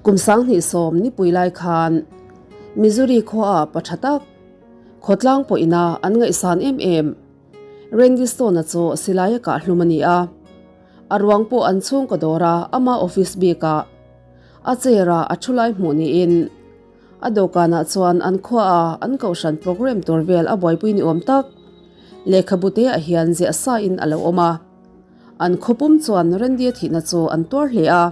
Kum 2010 nipui lai khan Missouri khuaah pa tha tak, khawtlang pawhina an ngaihsan em em Randy Stone-a chu silai a kah hlum a ni a. A ruang pawh an chhungkaw dawra ama office bikah a chair-a a thu lai hmuh niin a dawhkanah chuan an khuaah an kohhran programme tur vel a buaipui ni awm tak lehkhabu te ah hian ziah sa in a lo awm a. An khawpum chuan Randy-a thihna chu an tuar hle a,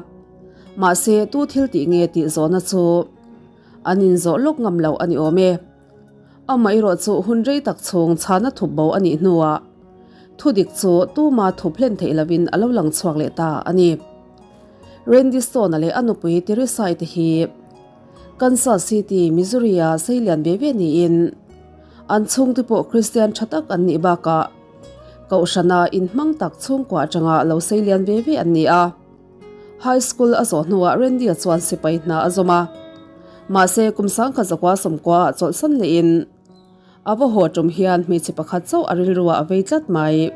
mahse tu thil tih nge tih zawhna chu an inzawh lawk ngam loh a ni awm e. Amaherawh chu hun rei tak chhung chhana thup bo a nih hnuah thudik chu tuma thup hlen theih lovin a lo lang chhuak leh ta a ni. Randy Stone-a leh a nupui Teresa-i te hi Kansas City, Missouri-a seilian ve ve niin an chhungte pawh Kristian tha tak an nih bakah Kohhrana inhmang tak chhungkua atanga lo seilian ve ve an ni a. High school a zawh hnuah Randy-a chuan sipai hna a zawm a. Mahse, kum 1990 ah chawlhsan lehin a va haw tum hian hmeichhe pakhat chauh a rilruah a vei tlat mai.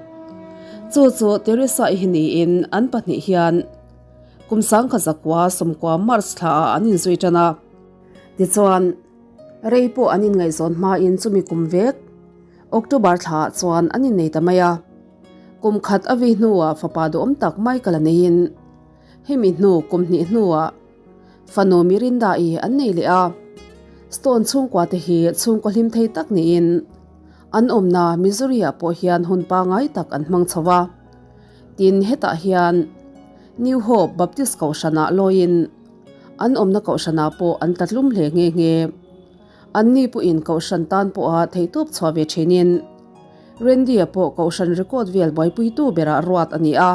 Chu chu Teresa-i hi niin an pahnih hian kum 1990 March thlaah an inzui tan a. Tichuan, rei pawh an inngaihzawn hmain chumi kum vek October thlaah chuan an innei ta mai a. Kum khat a vi hnuah fapa duhawm tak Michael-a neiin hemi hnu kum hnih hnuah fanu Mirinda-i an nei leh a. Stone chhungkua te hi chhungkaw hlim thei tak niin an awmna Missouri-ah pawh hian hun pangngai tak an hmang chho a. Tin, hetah hian New Hope Baptist Kohhranah lawiin an awmna kohhranah pawh an tlatlum hle nghe nghe. Anni pawhin kohhran tan pawha theihtawp chhuah ve thinin Randy-a pawh kohhran record vel buaipuitu berah ruat a ni a.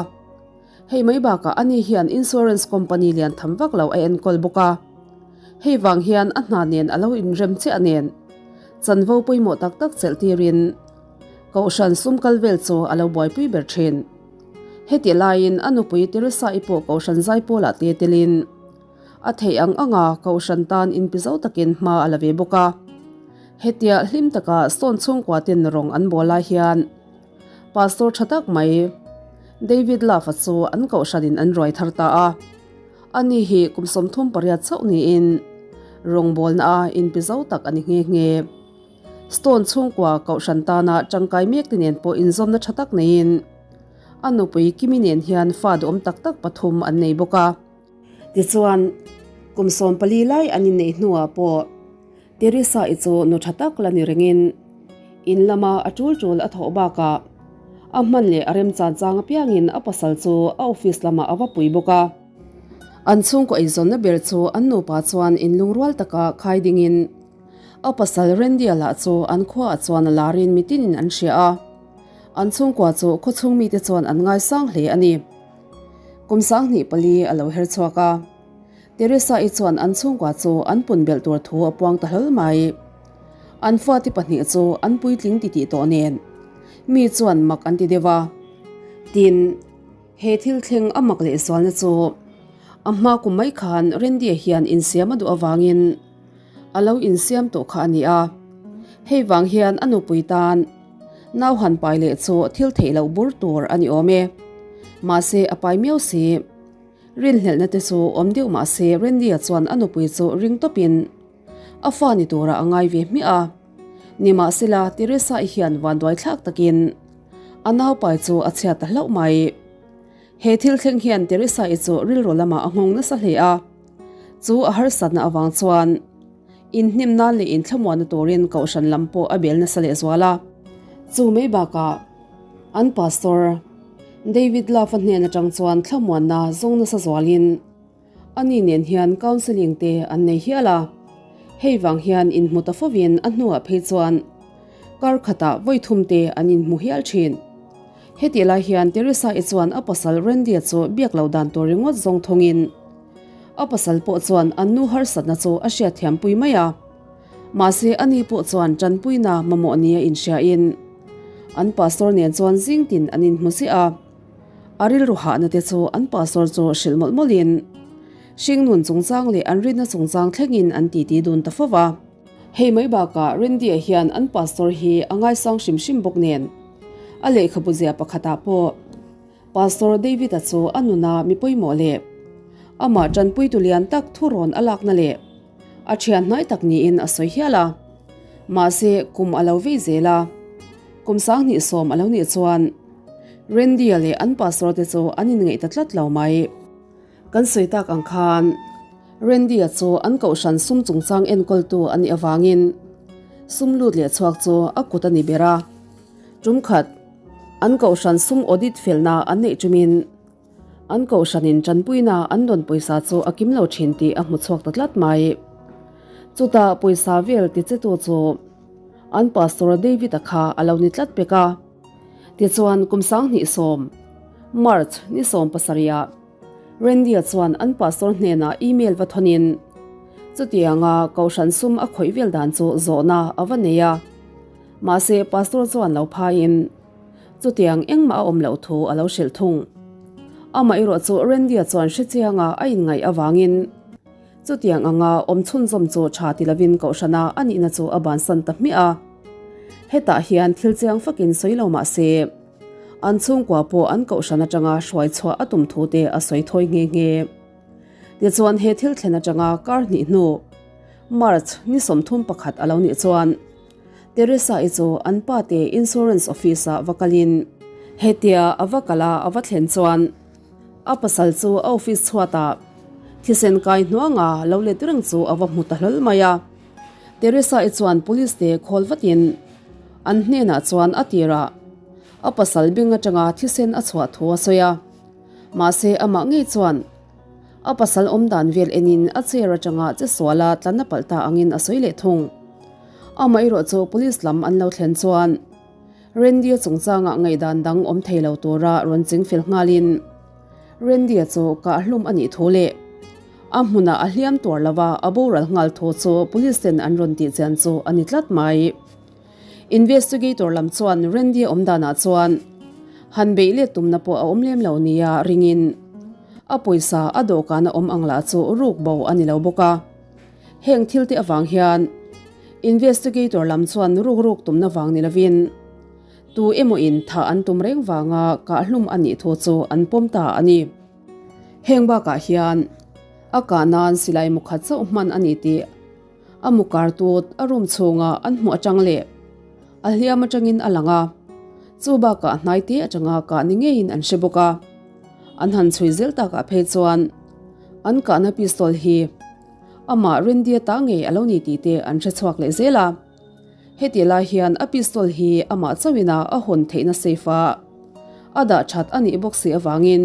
Hei mai bakah ani hian insurance company lian tham vak lo a enkawl bawk a. Hei vang hian a hna nen a lo inrem chiah nen chanvo pawimawh tak tak chelh tirin kohhran sum kal vel chu a lo buaipui ber thin. Hetih laiin a nupui Teresa-i pawh kohhran zaipawlah te telin A theih ang anga Kohhran tan inpi zo takin hma a la ve bawk a. Hetia hlim taka Stone chhungkua ten rawng an bawl lai hian Pastor tha tak mai David Love-a chu an Kohhranin an ruai thar ta a. Ani hi kum 38 chauh niin rawngbawlna a inpi zo tak a ni nghe nghe. Stone chhungkua Kohhran tana tangkai mek te nen pawh inzawmna tha tak neiin a nupui Kimi nen hian fa duhawm tak tak pathum an nei bawk a. Tichuan, kum 14 lai an inneih hnuah pawh Teresa-i chu nu tha tak la ni rengin in lama a tul tul a thawh bakah a hman leh a remchan chang apiangin a pasal chu a office lamah a va pui bawk a. An chhungkaw eizawnna ber chu an nupa chuan inlungrual taka khai dingin a pasal Randy-a lah chu an khuaah chuan a larin mitinin an hria a, an chhungkua chu khawchhung mite chuan an ngaisang hle a ni. Kum 24 a lo her chhuak a, Teresa-i chuan an chhungkua chu an pun belh tur thu a puang ta hlawl mai. An fate pahnih chu an puitling titih tawh nen mi chuan mak an ti deuh a. Tin, he thil thleng a mak leh zualna chu a hma kum mai khan Randy-a hian insiam a duh avangin a lo insiam tawh kha a ni a. Hei vang hian a nupui tan Nau han pai leh chu thil theih loh bur tur a ni awm e. Mahse a pai miau si. Rinhlelhna te chu awm deuh mahse Randy-a chuan a nupui chu ring tawpin a fa ni turah a ngai ve hmiah a. Nimahsela Teresa-i hian vanduai thlak takin a nau pai chu a chhiat ta hlauh mai. He thil thleng hian Teresa-i chu rilru lamah a nghawng nasa hle a. Chu a harsatna avang chuan Inhnim nan leh inthlamuanna turin Kohhran lam pawh a bel nasa leh zual a. Chu mai bakah an Pastor David Love-a hnen atang chuan thlamuanna zawng nasa zualin ani nen hian counselling te an nei hial a. Hei vang hian inhmu ta fovin a hnuah phei chuan kar khatah vawi thum te an inhmu hial thin. Hetih lai hian Teresa-i chuan a pasal Randy-a chu biak lo dan tur ringawt zawng thawngin A pasal pawh chuan an nu harsatna chu a hriatthiampui mai a. Mahse ani pawh chuan tanpuina mamawh nia inhriain an pastor nen chuan zing tin an inhmu ziah a. A rilru hahna te chu an pastor chu hrilh mawlh mawlhin hringnun chungchang leh an rinna chungchang thlengin an titi dun ta fo va. Hei mai bakah Randy-a hian an pastor hi a ngaisang hrim hrim bawk nen a lehkhabu zia pakhatah pawh Pastor David-a chu a nuna mi pawimawh leh. Amah tanpuitu lian tak thurawn a lakna leh a thian hnai tak niin a sawi hial a. Mahse, kum a lo vei zel a. Kum 2010 a lo nih chuan Randy-a leh an pastor te chu an inngeih ta tlat lo mai. Kan sawi tak ang khan Randy-a chu an kohhran sum chungchang enkawltu a nih avangin sum lut leh chhuak chu a kut a ni ber a. Tum khat an kohhran sum audit felna an neih tumin an kohhranin tanpuina an dawn pawisa chu a kim lo thin tih a hmu chhuak ta tlat mai. Chutah pawisa vel tichetu chu an pastor David-a kha a lo ni tlat pek a. Tichuan kum 2010 March ni 17 ah Randy-a chuan an pastor hnenah email va thawnin chutianga kohhran sum a khawih vel dan chu zawhna a va nei a. Mahse pastor chuan lo phaiin chutiang engmah a awm loh thu a lo hrilh thung. Amaherawh chu Randy-a chuan hrechianga a inngaih avangin chutiang anga awm chhunzawm chu tha ti lovin kohhrana a nihna chu a bansan ta hmiah a. Hetah hian thil chiang fakin sawi lo mah se, an chhungkua pawh an kohhran atanga hruai chhuah a tum thu te a sawi thawi nghe nghe. Tichuan he thil thlen atanga kar hnih hnu, March ni 31 a lo nih chuan Teresa-i chu an pa te insurance office-ah va kalin hetia a va kal a a va thlen chuan a pasal chu a office chhuatah thisen kai hnuanga lo let reng chu a va hmu ta hlawl mai a. Teresa-i chuan police te khawl vatin an hnenah chuan a tirah a pasal beng atanga thisen a chhuah thu a sawi a. Mahse amah ngei chuan a pasal awm dan vel enin a chair atanga che suala tlanna palh ta angin a sawi leh thung. Amaherawh chu police lam an lo thlen chuan Randy-a chungchangah ngaihdan dang awm thei lo tura rawn chingfel nghalin Randy-a chu kahhlum a nih thu leh A hmunah a hliam tuar lo a, a boral nghal thu chu police ten an rawn tih chian chu a ni tlat mai. Investigator lam chuan Randy awm danah chuan han beih let tumna pawh a awm lem lo nia ringin a pawisa a dawhkan a awm ang lah chu ruk bo a ni lo bawk a. Heng thil te avang hian investigator lam chuan ruk ruk tumna vang ni lovin tu emaw in thah an tum reng vanga kahhlum a nih thu chu an pawm ta a ni. Heng bakah hian a kah nan silai mukhat chauh hman a ni tih a mukar tut a room chhunga an hmuh atang leh a hliam atangin a lang a, chu bakah hnai te atanga kah ni ngeiin an hre bawk a. An han chhui zel takah phei chuan an kahna pistol hi amah Randy-a ta ngei a lo ni tih te an hre chhuak leh zel a. Heti lai hian a pistol hi amah chauhin a a hawn theihna safe a a dah that a nih bawk si avangin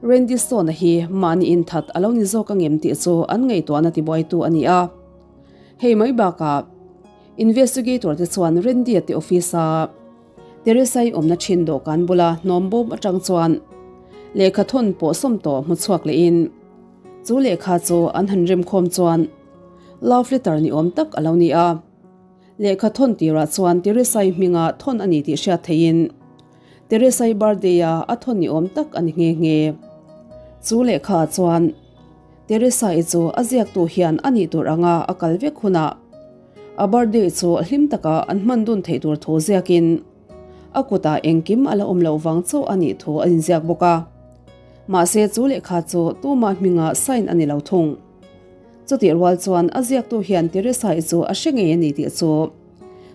Randy Stone-a hi mahni inthat a lo ni zawk angem tih chu an ngaihtuahna tibuaitu a ni a. Hei mai bakah investigator te chuan Randy-a te office-a Teresa-i awmna thin dawhkan bula hnawm bawm atang chuan lehkha thawn pawh sawm tawh hmu chhuak lehin chu lehkha chu an han remkhawm chuan Love letter ni awm tak a lo ni a. Lehkha thawn tirah chuan Teresai hminga thawn a ni tih hriat theihin Teresai birthday-a a thawn ni awm tak a ni nghe nghe. Chu lehkhaah chuan Teresai chu a ziaktu hian a nih tur anga a kal vek hunah a birthday chu hlim taka an hman dun theih tur thu ziakin a kutah engkim a la awm loh vang chauh a nih thu a inziak bawk a. Mahse chu lehkha chu tuma hminga sign a ni lo thung. Chutih rual chuan a ziaktu hian Teresa-i chu a hre ngei a ni tih chu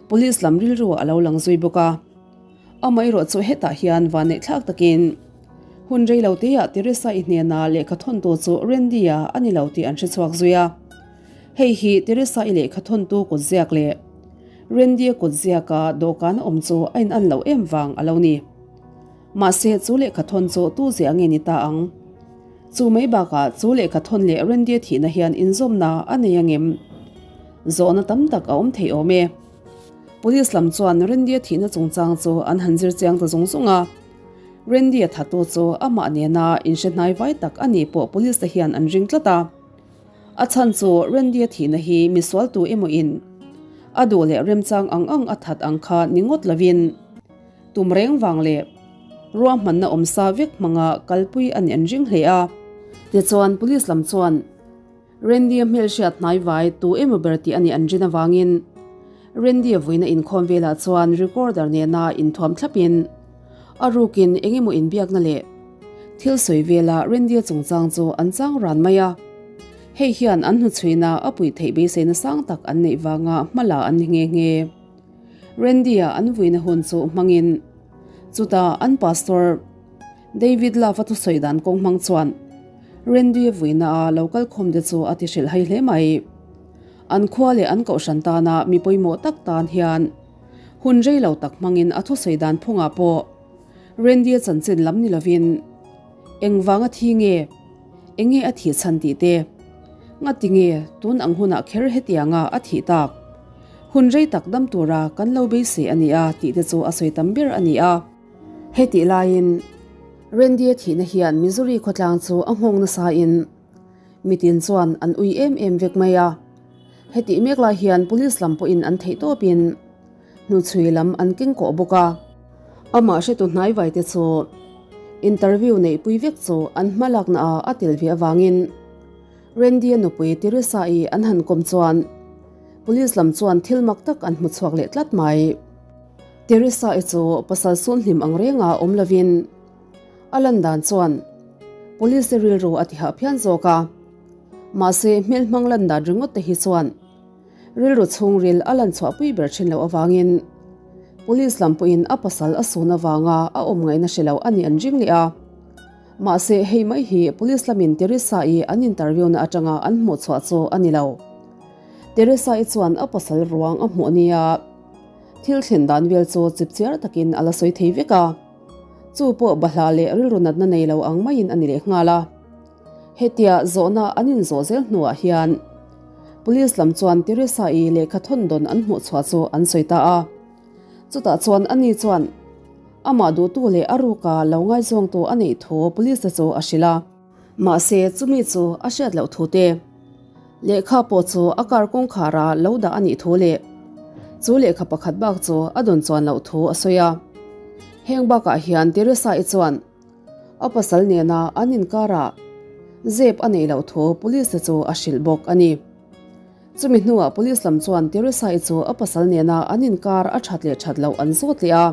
Police lam rilru a lo lang zui bawk a. Amaherawh chu hetah hian vanneihthlak takin hun rei lo teah Teresa-i hnena lehkha thawntu chu Randy-a a ni lo tih an hre chhuak zui a. Hei hi Teresa-i lehkha thawntu kut ziak leh Randy-a kut ziaka dawhkan a awm chu a inan loh em vang a lo ni. Mahse chu lehkha thawn chu tu ziah nge ni ta ang? Chu mai bakah chu lehkha thawn leh Randy thihna hian inzawmna a nei angem? Zawhna tam tak a awm thei awm e. Police lam chuan Randy thihna chungchang chu an han zir chiang ta zung zung a. Randy thatu chu amah nena inhre hnai vai tak a nih pawh police te hian an ring tlat a. A chhan chu Randy thihna hi misual tu emaw in a duh leh remchang ang ang a that ang kha ni ngawt lovin tum reng vang leh ruahmanna awm sa vek hmanga kalpui a nih an ring hle a. Tichuan police lam chuan Randy-a hmelhriat hnai vai tu emaw ber tih a nih an rin avangin Randy-a vuina inkhawm velah chuan recorder nena inthuam thlapin a rukin eng emaw inbiakna leh Thil sawi vela Randy-a chungchang chu an chang ran mai a. Hei hian an hnuchhuina a puih theih beiseina sang tak an neih vanga hma la an ni nghe nghe. Randy-a an vuina hun chu hmangin chutah an pastor David Love-a thusawi dan kawng hmang chuan Randy-a vuina a lo kal khawm te chu a ti hrilh hai hle mai. An khua leh an kohhran tana mi pawimawh tak tan hian hun rei lo tak hmangin a thusawi dan phungah pawh Randy-a chanchin lam ni lovin engvang a thi nge, enge a thih chhan tih te, ngati nge tun ang hunah kher hetianga a thih tak, hun rei tak dam tura kan lo beisei a ni a tih te chu a sawi tam ber a ni a. Hetih laiin Randy-a thihna hian Missouri khawtlang chu a nghawng nasain mitin chuan an ui em em vek mai a. Hetih mek lai hian police lam pawhin an theih tawpin Hnuchhui lam an keng kawh bawk a, amah hretu hnaivai te chu interview neihpui vek chu an hma lakna ah a tel ve avangin Randy-a nupui Teresa-i an han kawm chuan police lam chuan thil mak tak an hmu chhuak leh tlat mai. Teresa-i chu pasal sun hlim ang renga awm lovin a lan dan chuan police te rilru a ti hah phian zawk a, mahse hmelhmang lan dan ringawt te hi chuan Rilru chhungril a lan chhuahpui ber thin loh avangin Police lam pawhin a pasal a sun avanga a awm ngaihna hre lo a nih an ring leh a. Mahse hei mai hi Police lamin Teresa-i an interview na atanga an hmuh chhuah chu a ni lo. Teresa-i chuan a pasal ruang a hmuh nia thil thlen dan vel chu chipchiar takin a la sawi thei vek a. Chu pawh bahlah leh rilru natna nei lo ang maiin a ni leh nghal a. Hetia zawhna an inzawh zel hnuah hian Police lam chuan Teresa-i lehkha thawn dawn an hmuh chhuah chu an sawi ta a. Chutah chuan ani chuan amah duhtu leh a ruka lo ngaizawngtu a neih thu Police te chu a hrilh a. Mahse chumi chu a hriat loh thu te, lehkha pawh chu a car kawngkhara lo dah a nih thu leh chu lehkha pakhat bak chu a dawn chuan loh thu a sawi a. Heng bakah hian Teresa-i chuan A pasal nena an inkarah zep a neih loh thu police te chu a hrilh bawk a ni. Chumi hnuah police lam chuan Teresa-i chu a pasal nena an inkar a that leh that loh an zawt leh a.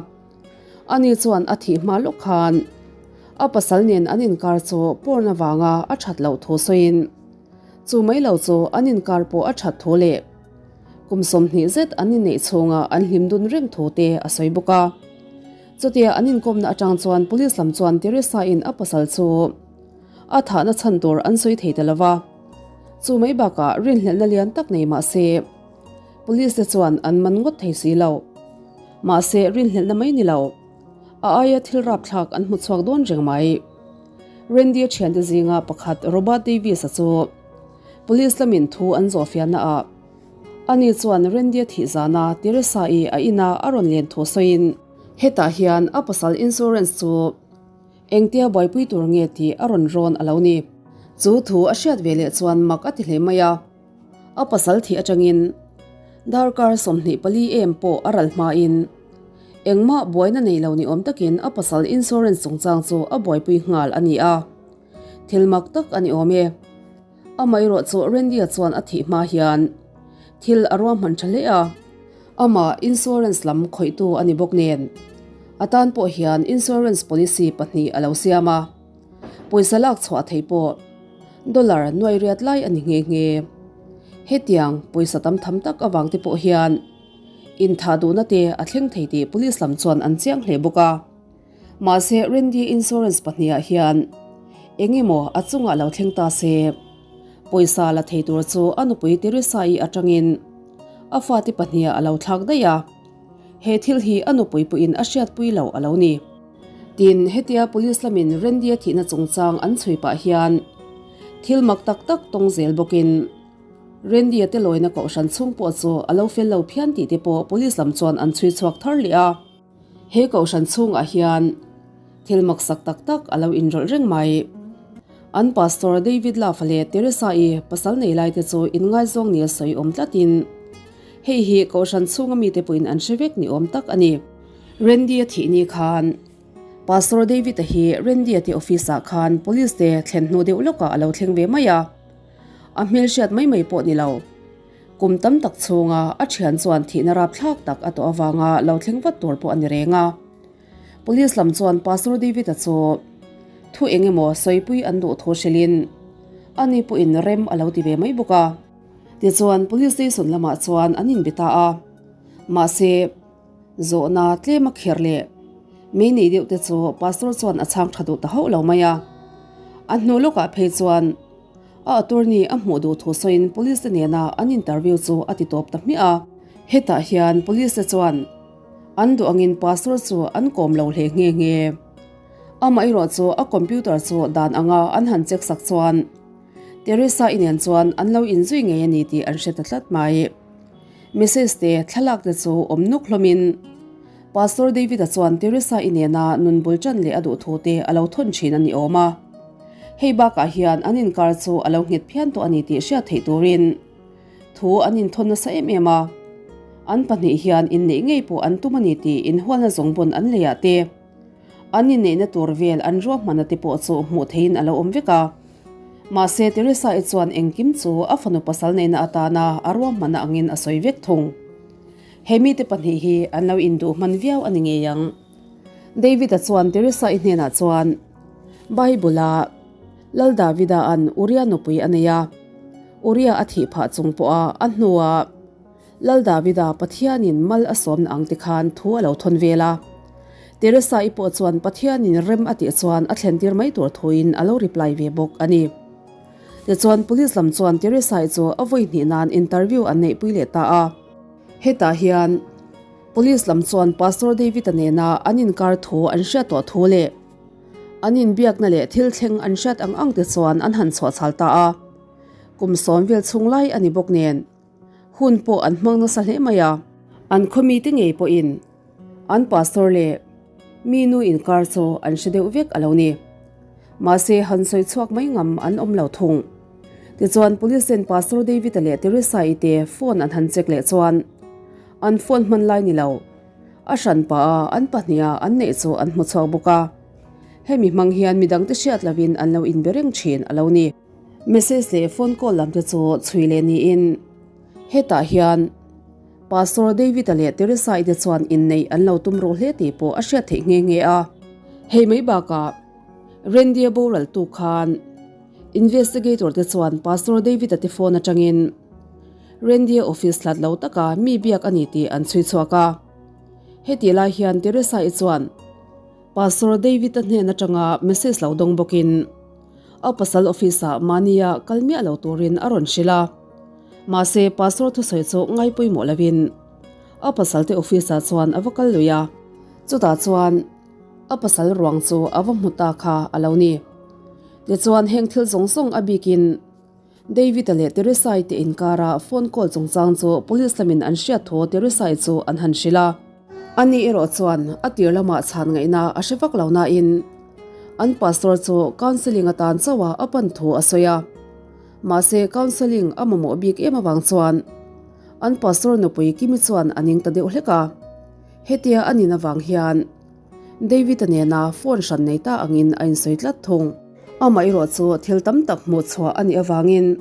Ani chuan a thih hma lawk khan a pasal nen an inkar chu porn avanga a that loh thu sawiin chu mai lo chu an inkar pawh a that thu leh kum 20 zet an inneih chhunga an hlim dun reng thu te a sawi bawk a. Chutia an inkawmna atang chuan police lam chuan Teresa-in a pasal chu a thahna chhan tur an sawi thei ta lova, chu mai bakah rinhlelhna lian tak nei mah se police te chuan an man ngawt thei si lo. Mahse rinhlelhna mai ni lo, a aia thil rapthlak an hmu chhuak dawn reng mai. Randy-a thiante zinga pakhat Robert Davis-a chu police lamin thu an zawhfiahna ah Ani chuan Randy-a thih zana Teresa-i a ina a rawn len thu sawiin, hetah hian a pasal insurance chu engtia buaipui tur nge tih a rawn rawn a lo ni. Chu thu a hriat ve leh chuan mak a ti hle mai a, a pasal thih atangin darkar 24 em pawh a ral hmain engmah buaina nei lo ni awm takin a pasal insurance chungchang chu a buaipui nghal a ni a, thil mak tak a ni awm e. Amaherawh chu Randy-a chuan a thih hma hian thil a ruahman tha hle a, amah insurance lam khawihtu a ni bawk nen a tan pawh hian insurance policy pahnih a lo siam a, pawisa lak chhuah thei pawh dollar nuai riat lai a ni nghe nghe. Hetiang pawisa tam tham tak avang te pawh hian inthah duhna te a thleng thei tih police lam chuan an chiang hle bawk a. Mahse Randy insurance pahniha hian eng emaw a chungah lo thleng ta se, pawisa la thei tur chu a nupui Teresa-i atangin a fate pahniha a lo thlak daih a, he thil hi a nupui pawhin a hriatpui lo a lo ni. Tin, hetia police lamin Randy-a thihna chungchang an chhui pah hian thil mak tak tak tawng zel bawkin Randy-a te lawina kohhran chhung pawh chu a lo fel lo phian tih te pawh police lam chuan an chhui chhuak thar leh a. He kohhran chhungah hian thil maksak tak tak a lo inrawlh reng mai. An Pastor David Love leh Teresa-i pasal nei lai te chu inngaizawng nia sawi awm tlatin hei hi kohhran chhunga mite pawhin an hre vek ni awm tak a ni. Randy-a thih ni khan Pastor David-a hi Randy-a te office-ah khan police te thlen hnu deuh lawkah a lo thleng ve mai a, a hmelhriat mai mai pawh ni lo. Kum tam tak chhunga a thian chuan thihna rapthlak tak a tawh avanga lo thleng vat tur pawh a ni reng a. Police lam chuan Pastor David-a chu Thu eng emaw sawipui an duh thu hrilhin ani pawhin rem a lo ti ve mai bawk a. Tichuan Police Station lamah chuan an inbe ta a. Mahse, zawhna tlem a kher leh mei nei deuh te chu Pastor chuan a chhang tha duh ta hauh lo mai a. A hnu lawkah phei chuan a attorney a hmuh duh thu sawiin Police te nena an interview chu a ti tawp ta hmiah a. Hetah hian Police te chuan an duh angin Pastor chu an kawm lo hle nghe nghe. Amaherawh chu a computer chu dan anga an han check sak chuan Teresa-i nen chuan an lo inzui ngei a ni tih an hre ta tlat mai. Message te thlalak te chu awm nuk hlawmin Pastor David-a chuan Teresa-i nena nun bul tan leh a duh thu te a lo thawn thin a ni awm a. Hei bakah hian an inkar chu a lo nghet phian tawh a ni tih hriat theih turin thu an inthawn nasa em em a. An pahnih hian inneih ngei pawh an tum a ni tih inhualna zawng pawn an leiah te An inneihna tur vel an ruahmanna te pawh chu hmuh theihin a lo awm vek a. Mahse, Teresa-i chuan engkim chu a fanu pasal neihna atana a ruahmanna angin a sawi vek thung. He mite pahnih hi an lo induh hman viau a ni ngei ang. David-a chuan Teresa-i hnenah chuan, Bible-a Lal Davida-a'n Uria nupui a nei a, Uria a thih phah chung pawha a hnua Lal Davida Pathianin mal a sawmna ang ti khan thu a lo thawn vel a. Teresa-i pawh chuan Pathianin rem a tih chuan a thlentir mai tur thuin a lo reply ve bawk a ni. Tichuan Police lam chuan Teresa-i chu a vawi hnih nan interview an neihpui leh ta a. Hetah hian Police lam chuan Pastor David-a nena an inkar thu an hriat tawh thu leh an inbiakna leh thil thleng an hriat ang ang te chuan an han chhuahchhal ta a. Kum sawm vel chhung lai a ni bawk nen. Hun pawh an hmang nasa hle mai a. An khawmi te ngei pawhin an pastor leh mi nu inkar chu an hre deuh vek a lo ni. Mahse han sawi chhuak mai ngam an awm lo thung. Tichuan Police ten Pastor David-a leh Teresa-i te phone an han check leh chuan an phone hman lai ni lo a hran pah a an pahniha an neih chu an hmu chhuak bawk a. Hemi hmang hian midangte hriat lovin an lo inbe reng thin a lo ni. Message leh phone call lam te chu chhui leh niin hetah hian Pastor David-a leh Teresa-i te chuan inneih an lo tum ruh hle tih pawh a hriat theih nghe nghe a. Hei mai bakah Randy-a boral tu khan investigator te chuan Pastor David-a te phone atangin Randy-a office hlat lo taka mi biak a ni tih an chhui chhuak a. Hetih lai hian Teresa-i chuan Pastor David-a hnen atanga message lo dawng bawkin A pasal office-ah mahnia kal miah lo turin a rawn hrilh a. Mahse, pastor thusawi chu ngai pawimawh lovin a pasalte office-ah chuan a va kal lui a. Chutah chuan a pasal ruang chu a va hmu ta kha a lo ni. Tichuan, heng thil zawng zawng a bikin David-a leh Teresa-i te inkara phone call chungchang chu police lamin an hriat thu Teresa-i chu an han hrilh a. Ani erawh chuan a tir lamah chhan ngaihna a hre vak lo nain an pastor chu counselling atan chauha a pan thu a sawi a. Mahse counselling a mamawh bik em avang chuan an pastor nupui Kimi chuan a ning ta deuh hlek a. Hetia a nin avang hian David-a nena phone hran nei ta angin a insawi tlat thung. Amaherawh chu thil tam tak hmuh chhuah a nih avangin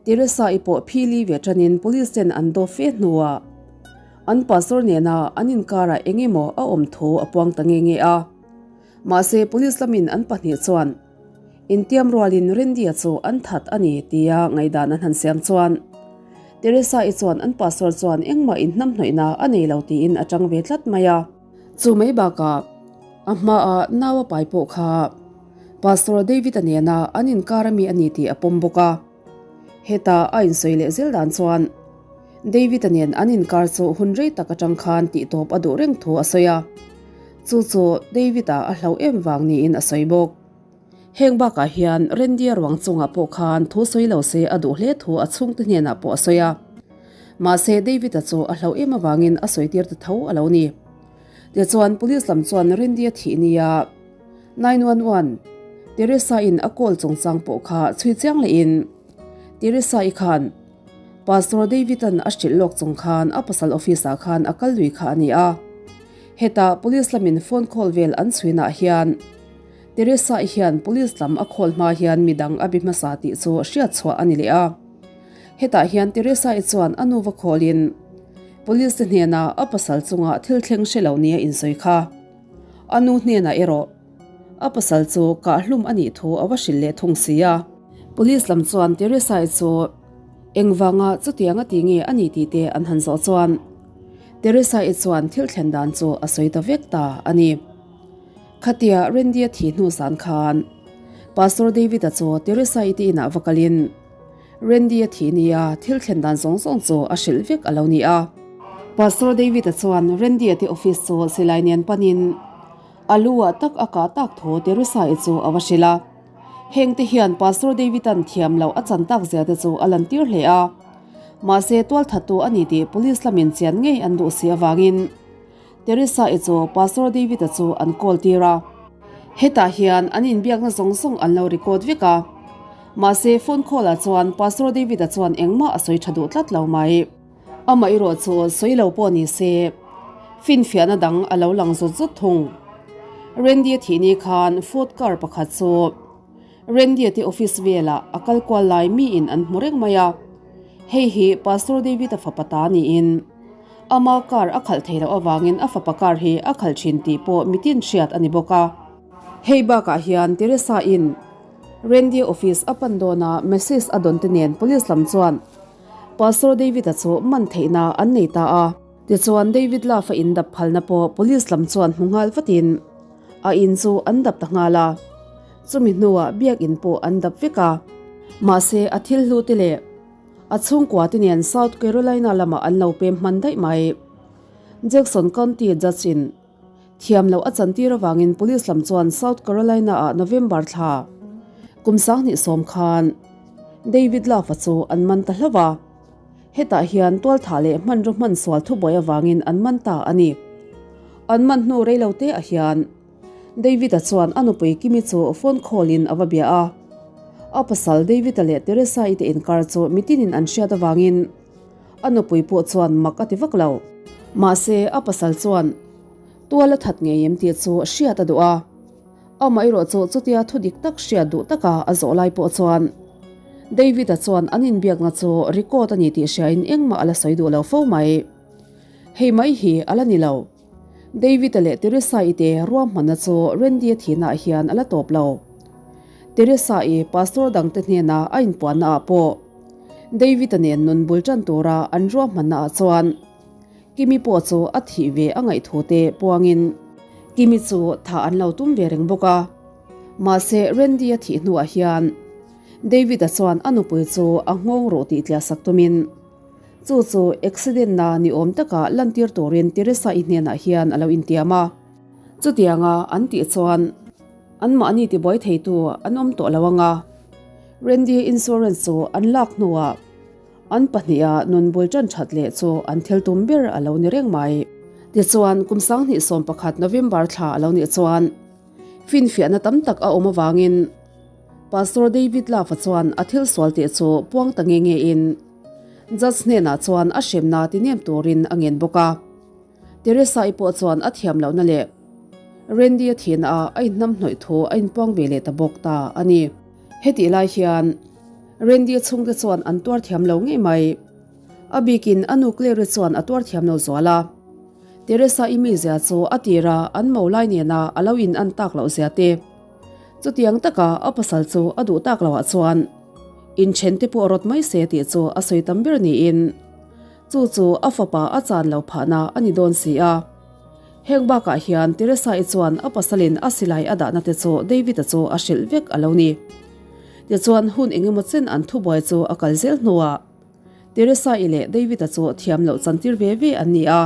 Teresa-i pawh phili ve tanin police ten an dawp fe hnuah an pastor nena an inkarah eng emaw a awm thu a puang ta nge nge a. Mahse police lamin an pahnih chuan intiam rualin Randy-a chu an that a ni tia ngaihdan an han siam chuan Teresa-i chuan an pastor chuan engmah inhnamhnawihna a nei lo tiin a tang ve tlat mai a. Chu mai bakah a hmaa nau a pai pawh kha Pastor David-a nena an inkar ami a ni tih a pawm bawk a. Heta a insawi leh zel dan chuan David-a nen an inkar chu hun rei tak atang khan tihtawp a duh reng thu a sawi a. Chu chu David-a a hlau em vang niin a sawi bawk. Heng bakah hian Randy-a ruang chungah pawh khan thu sawi lo se a duh hle thu a chhungte hnenah pawh a sawi a. Mahse David-a chu a hlau em avangin a sawi tir ta tho a lo ni. Tichuan Police lam chuan Randy-a thih nia 911, Teresa-in a call chungchang pawh kha chhui chiang lehin Teresa-i khan Pastor David-a'n a hrilh lawk chung khan a pasal office-ah khan a kal lui kha a ni a. Hetah Police lamin phone call vel an chhuinah hian Teresa-i hian Police lam a call hma hian midang a bi hmasa tih chu hriat chhuah a ni leh a. Hetah hian Teresa-i chuan a nu va call-in Police te hnenah a pasal chunga thil thleng hre lo nia insawi kha. A nu hnenah erawh. A pasal chu kah hlum a nih thu a va hrilh leh thung si a. Police lam chuan Teresa-i chu engvanga chutiang a ti nge a ni tih te an han zawh chuan Teresa-i chuan thil thlen dan chu a sawi ta vek ta a ni. Khatia Randy-a thi hnu zan khan Pastor David-a chu Teresa-i te inah va kalin Randy-a thi nia thil thlen dan zawng zawng chu a hrilh vek a lo ni a. Pastor David-a chuan Randy-a te office chu silai nen panin A lu ah tak a kah tak thaw Teresa-i chu a va hrilh a. Heng te hian Pastor David-a'n thiam loh a chan tak zia te chu a lantir hle a. Mahse tualthattu a ni tih Police lamin chian ngei an duh si avangin Teresa-i chu Pastor David-a chu an call tir a. Hetah hian an inbiakna zawng zawng an lo record vek a. Mahse phone call ah chuan Pastor David-a chuan engmah a sawi tha duh tlat lo mai. Amaherawh chu sawi lo pawh ni se, finfiahna dang a lo lang zut zut thung. Randy-a thih ni khan Ford car pakhat chu Randy-a te office velah a kal kual lai miin an hmu reng mai a. Hei hi Pastor David-a fapa ta niin ama car a khalh thei loh avangin a fapa car hi a khalh thin tih pawh mitin hriat a ni bawk a. Hei bakah hian Teresa-in Randy-a office a pan dawna message a dawn te nen police lam chuan Pastor David-a chu man theihna an nei ta a. Tichuan David Love-a in dap phalna pawh Police lam chuan hmu nghal vatin a in chu an dap ta nghal a. Chumi hnuah biakin pawh an dap vek a. Mahse a thil hlu te leh a chhungkua te nen South Carolina lamah an lo pem hman daih mai. Jackson County Judge in Thiam loh a chantir avangin Police lam chuan South Carolina-ah November thla kum 2010 khan David Love-a chu an man ta hlauh a. Hetah hian tualthah leh hmanraw hman sual thubuai avangin an man ta a ni. An man hnu rei lo te ah hian David-a chuan a nupui Kimi chu phone call-in a va bia a. A pasal David-a leh Teresa-i te inkar chu mitinin an hriat avangin A nupui pawh chuan mak a ti vak lo. Mahse, a pasal chuan tual a that ngei em tih chu hriat a duh a. Amaherawh chu chutia thu dik tak hriat duh taka a zawh lai pawh chuan David-a chuan an inbiakna chu record a ni tih hriain engmah a la sawi duh lo fo mai. Hei mai hi a la ni lo. David-a leh Teresa-i te ruahmanna chu Randy-a thihnaah hian a la tawp lo. Teresa-i pastor dangte hnena a inpuannaah pawh David-a nen nun bul tan tura an ruahmannaah chuan Kimi pawh chu a thih ve a ngaih thu te puangin Kimi chu thah an lo tum ve reng bawk a. Mahse Randy-a thih hnuah hian David-a chuan a nupui chu a nghawng rawh tih tliahsak tumin Chu chu accident na ni awm taka lantir turin Teresa-i hnenah hian a lo intiam a. Chutianga an tih chuan anmahni tibuai theitu an awm tawh lo ang a. Randy insurance chu an lak hnuah an pahniha nun bul tan that leh chu an thil tum ber a lo ni reng mai. Tichuan kum 2011 November thla a lo nih chuan finfiahna tam tak a awm avangin Pastor David Love-a chuan a thil sual tih chu puang ta nge nge in Judge hnenah chuan a hremna ti nem turin a ngen bawk a. Teresa-i pawh chuan a thiam lohna leh Randy-a thihna ah a inhnam hnawih thu a inpuang ve leh ta bawk ta a ni. Hetih lai hian Randy-a chhungte chuan an tuar thiam lo ngei mai. A bikin a nu Claire-i chuan a tuar thiam lo zual a. Teresa-i mizia chu a tira an mo lai nena a lo in an tak loh zia te, Chutiang taka a pasal chu a duh tak loah chuan inthen te pawh rawt mai se tih chu a sawi tam ber niin chu chu a fapa a chan lo phahna a ni dawn si a. Heng bakah hian Teresa-i chuan a pasalin a silai a dahna te chu David-a chu a hrilh vek a lo ni. Tichuan hun engemaw chen an thubuai chu a kal zel hnuah Teresa-i leh David-a chu thiam loh chantir ve ve an ni a.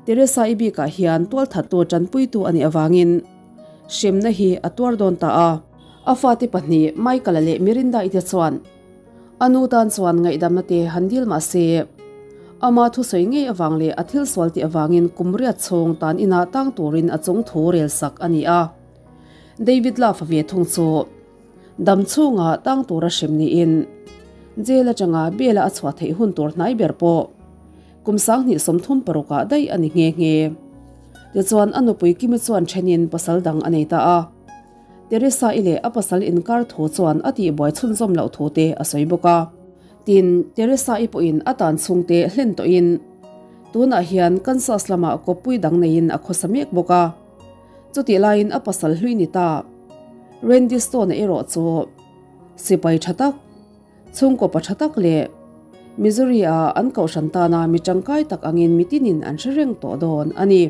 Teresa-i bikah hian tualthattu tanpuitu a nih avangin hremna hi a tuar dawn ta a. A fate pahnih Michael-a leh Mirinda-i te chuan a nu tan chuan ngaihdamna te han dil mah se, ama thusawi ngei avang leh a thil sual tih avangin kum riat chhung tan inah tang turin a chung thu rel sak a ni a. David Love-a ve thung chu Dam chhunga tang tura hrem niin jail atanga bail-a a chhuah theih hun tur hnai ber pawh kum 2036 ah daih a ni nghe nghe. Tichuan a nupui Kimi chuan thenin pasal dang a nei ta a. Teresa-i leh a pasal inkar thu chuan a tihbuai chhunzawm loh thu te a sawi bawk a. Tin, Teresa-i pawhin a tan chhungte hlen tawhin tunah hian Kansas lamah kawppui dang neiin a khawsa mek bawk a. Chutih laiin a pasal hlui ni ta. Randy Stone-a erawh chu sipai tha tak, chhungkaw pa tha tak leh Missouri-a an kohhran tana mi tangkai tak angin mitinin an hre reng tawh dawn a ni.